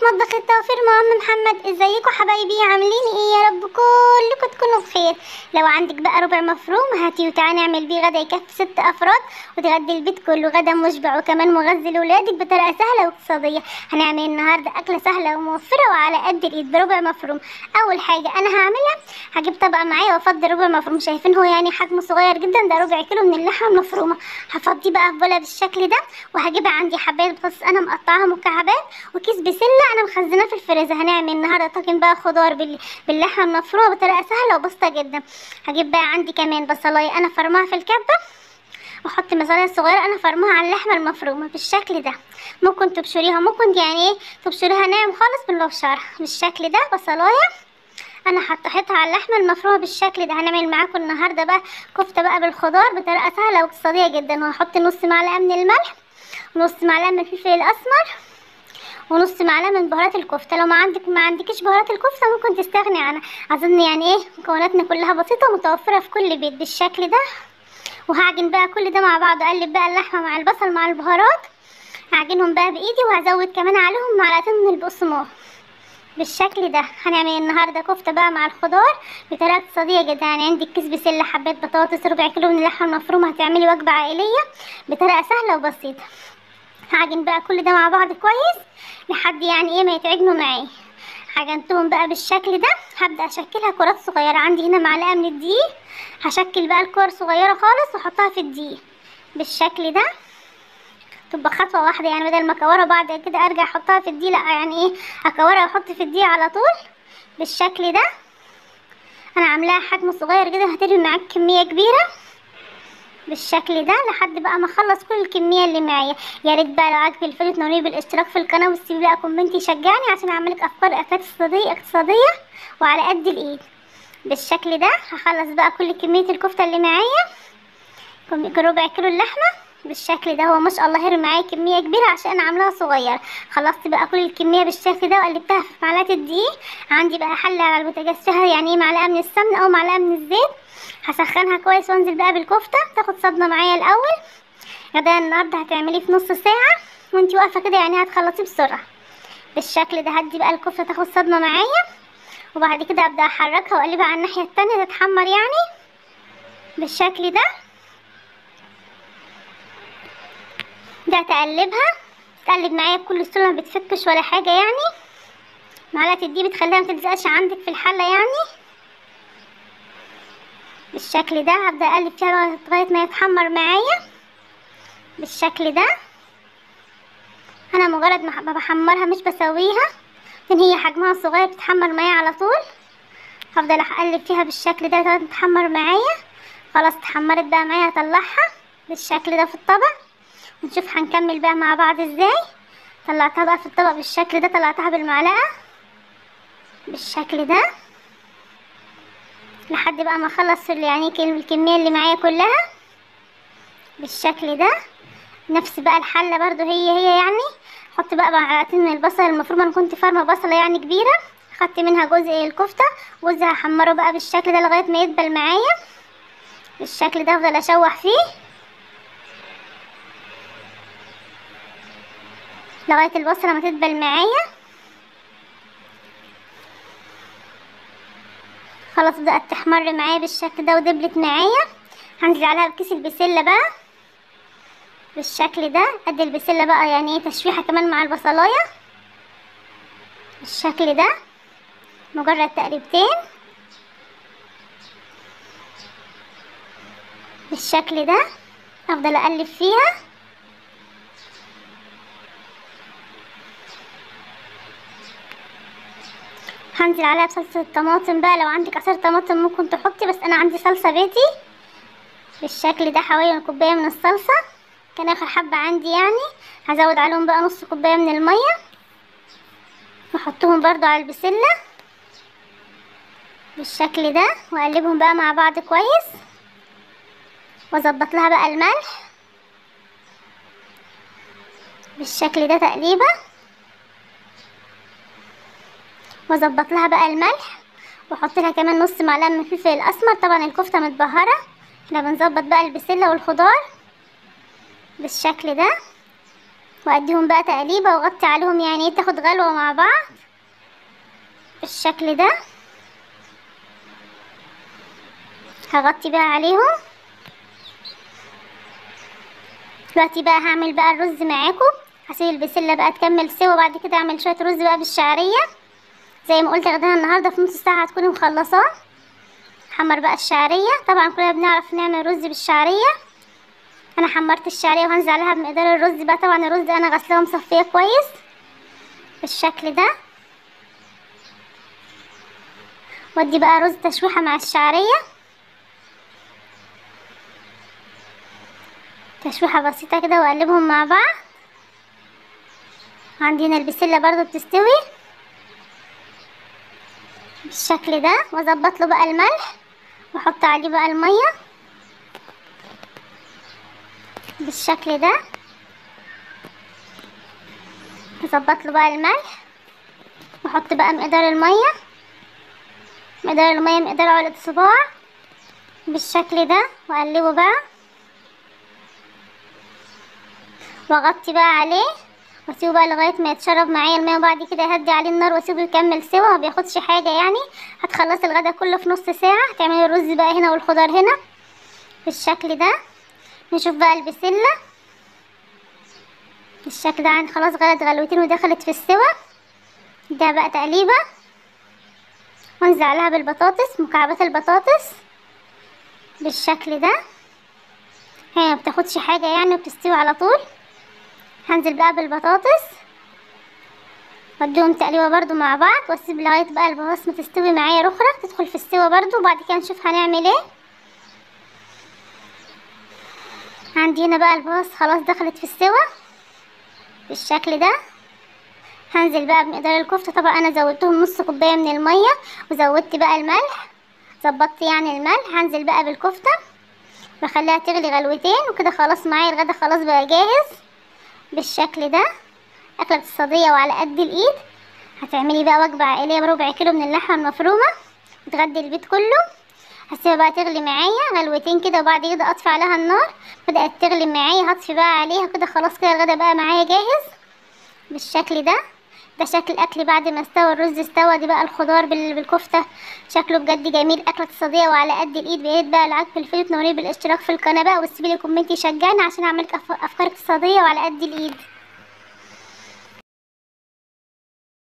مطبخ التوفير مع ام محمد. ازيكم حبايبي؟ عاملين ايه؟ يا رب كلكم تكونوا بخير. لو عندك بقى ربع مفروم هاتي وتعالي نعمل بيه غدا يكفي 6 افراد وتغدي البيت كله، غدا مشبع وكمان مغذي لاولادك بطريقة سهلة واقتصادية. هنعمل النهارده اكله سهلة وموفره وعلى قد الايد بربع مفروم. اول حاجة انا هعملها هجيب طبقه معايا وافضي ربع مفروم، شايفين هو يعني حجمه صغير جدا، ده ربع كيلو من اللحمة المفرومه. هفضيه بقى في بوله بالشكل ده، وهجيب عندي حبايه بطاطس انا مقطعاها مكعبات وكيس بسلة انا مخزناه في الفريزر. هنعمل النهارده طاجن بقى خضار باللحمه المفرومه بطريقة سهلة وبسيطة جدا. هجيب بقى عندي كمان بصلايه انا فرماها في الكبه، واحط بصلايه صغيرة انا فرماها على اللحمة المفرومه بالشكل ده. ممكن تبشريها، ممكن يعني ايه تبشريها ناعم خالص بالمبشره بالشكل ده. بصلايه انا حطيتها على اللحمة المفرومه بالشكل ده. هنعمل معاكم النهارده بقى كفته بقى بالخضار بطريقة سهلة واقتصادية جدا. وهحط نص معلقه من الملح، ونص معلقه من الفلفل الاسمر، ونص معلقه من بهارات الكفتة. لو ما عندكيش بهارات الكفتة ممكن تستغني عنها. اظن يعني ايه مكوناتنا كلها بسيطة ومتوفره في كل بيت بالشكل ده. وهعجن بقى كل ده مع بعض، اقلب بقى اللحمة مع البصل مع البهارات، هعجنهم بقى بايدي، وهزود كمان عليهم معلقتين من البقسماط بالشكل ده. هنعمل النهارده كفته بقى مع الخضار بطريقة اقتصادية جدا. يعني عندك كيس بسلة، حبات بطاطس، ربع كيلو من اللحمة المفرومه، هتعملي وجبة عائلية بطريقة سهلة وبسيطة. هعجن بقى كل ده مع بعض كويس لحد يعني ايه ما يتعجنوا معايا. عجنتهم بقى بالشكل ده. هبدا اشكلها كرات صغيرة. عندي هنا معلقه من الدقيق، هشكل بقى الكور صغيرة خالص واحطها في الدقيق بالشكل ده. تبقى خطوة واحدة يعني، بدل ما اكورها بعد كده ارجع احطها في الدقيق، لا يعني ايه اكورها واحط في الدقيق على طول بالشكل ده. انا عاملاها حجم صغير كده، هترمي معاك كمية كبيرة بالشكل ده لحد بقى ما اخلص كل الكمية اللي معايا. يا ريت بقى لو عجبك الفيديو تنوريني بالاشتراك في القناة وتسيبي بقى comment يشجعني عشان اعملك افكار اكلات اقتصادية وعلى قد الايد بالشكل ده. هخلص بقى كل كمية الكفتة اللي معايا، ربع كيلو اللحمة بالشكل ده. هو ما شاء الله هرم معايا كمية كبيرة عشان انا عاملاها صغيرة. خلصت بقى كل الكمية بالشكل ده وقلبتها في معلقه الدقيق. عندي بقى حله على البوتاجاز فيها يعني ايه معلقه من السمنة او معلقه من الزيت، هسخنها كويس وانزل بقى بالكفته تاخد صدمة معايا الاول. غدا النهارده هتعمليه في نص ساعة وانتي واقفة كده، يعني هتخلصيه بسرعة بالشكل ده. هدي بقى الكفتة تاخد صدمة معايا، وبعد كده ابدا احركها واقلبها على الناحية التانية تتحمر يعني بالشكل ده. ده تقلبها تقلب معايا بكل سهولة، ما بتفكش ولا حاجة يعني. معلقه الدقيق بتخليها ما تلزقش عندك في الحلة يعني بالشكل ده. هبدا اقلب فيها لغاية ما يتحمر معايا بالشكل ده. انا مجرد ما بحمرها مش بسويها، لان هي حجمها صغير بتتحمر معايا على طول. هفضل اقلب فيها بالشكل ده لغاية ما تتحمر معايا. خلاص اتحمرت بقى معايا، هطلعها بالشكل ده في الطبق ونشوف هنكمل بقى مع بعض ازاي. طلعتها بقى في الطبق بالشكل ده، طلعتها بالمعلقه بالشكل ده لحد بقى ما اخلص يعني الكمية اللي معايا كلها بالشكل ده. نفس بقى الحلة برضو هي هي يعني. احط بقى معلقتين من البصل المفروم، انا كنت فارمه بصله يعني كبيرة، خدت منها جزء الكفتة وجزء هحمره بقى بالشكل ده لغاية ما يدبل معايا بالشكل ده. افضل اشوح فيه لغاية البصله ما تدبل معايا. خلاص بدأت تحمر معايا بالشكل ده ودبلت معايا. هنزل عليها بكيس البسله بقى بالشكل ده. ادي البسله بقى يعني ايه تشويحه كمان مع البصلايه بالشكل ده، مجرد تقليبتين بالشكل ده. افضل اقلب فيها هنزل عليها بصلصة الطماطم بقى. لو عندك عصير طماطم ممكن تحطي، بس انا عندي صلصة بيتي بالشكل ده، حوالي كوباية من الصلصة كان اخر حبة عندي يعني. هزود عليهم بقى نص كوباية من المية واحطهم برضو على البسلة بالشكل ده، واقلبهم بقى مع بعض كويس، واظبط لها بقى الملح بالشكل ده تقليبة، واظبط لها بقى الملح، واحط لها كمان نص معلقه من الفلفل الاسمر. طبعا الكفتة متبهره، احنا بنظبط بقى البسله والخضار بالشكل ده. واديهم بقى تقليبه واغطي عليهم، يعني تاخد غلوه مع بعض بالشكل ده. هغطي بقى عليهم. دلوقتي بقى هعمل بقى الرز معاكم. هسيب البسله بقى تكمل سوا، وبعد كده اعمل شوية رز بقى بالشعريه زي ما قلت. غدانا النهارده في نص ساعة هتكوني مخلصاه. حمر بقى الشعرية، طبعا كلنا بنعرف نعمل رز بالشعريه. انا حمرت الشعرية وهنزل عليها بمقدار الرز بقى. طبعا الرز انا غسلاه ومصفيه كويس بالشكل ده. وادي بقى رز تشويحه مع الشعرية، تشويحه بسيطة كده، واقلبهم مع بعض. عندنا البسله برضو بتستوي بالشكل ده. واظبط له بقى الملح واحط عليه بقى المية بالشكل ده. اظبط له بقى الملح واحط بقى مقدار المية، مقدار المية مقدار علقه صباع بالشكل ده. واقلبه بقى واغطي بقى عليه واسيبه بقى لغاية ما يتشرب معايا المية، وبعد كده اهدي عليه النار واسيبه يكمل سوا، ما بياخدش حاجة يعني. هتخلصي الغدا كله في نص ساعة. هتعملي الرز بقى هنا والخضار هنا بالشكل ده. نشوف بقى البسله بالشكل ده، عند خلاص غلت غلوتين ودخلت في السوا. ده بقى تقليبه، وانزل عليها بالبطاطس، مكعبات البطاطس بالشكل ده. هي ما بتاخدش حاجة يعني وبتستوي على طول. هنزل بقى بالبطاطس واديهم تقليبه برضو مع بعض، واسيب لغاية بقى البطاطس ما تستوي معايا رخره، تدخل في السوا برضو، وبعد كده نشوف هنعمل ايه. عندي هنا بقى البطاطس خلاص دخلت في السوا بالشكل ده. هنزل بقى بمقدار الكفتة. طبعا انا زودتهم نص كوباية من المية، وزودت بقى الملح، ظبطت يعني الملح. هنزل بقى بالكفته واخليها تغلي غلوتين وكده. خلاص معايا الغدا خلاص بقى جاهز بالشكل ده. اكله اقتصادية وعلى قد الايد. هتعملي بقى وجبة عائلية بربع كيلو من اللحمة المفرومه وتغدي البيت كله. هسيبها بقى تغلي معايا غلوتين كده، وبعد كده اطفي عليها النار. بدات تغلي معايا هطفي بقى عليها كده. خلاص كده الغدا بقى معايا جاهز بالشكل ده. ده شكل الاكل بعد ما استوى الرز، استوى. دي بقى الخضار بالكفته، شكله بجد جميل. اكله اقتصادية وعلى قد الايد. يا ريت بقى like في الفيديو، تنوريني بالاشتراك في القناة بقى، وتسيبي لي comment يشجعني عشان اعمل افكار اقتصادية وعلى قد الايد.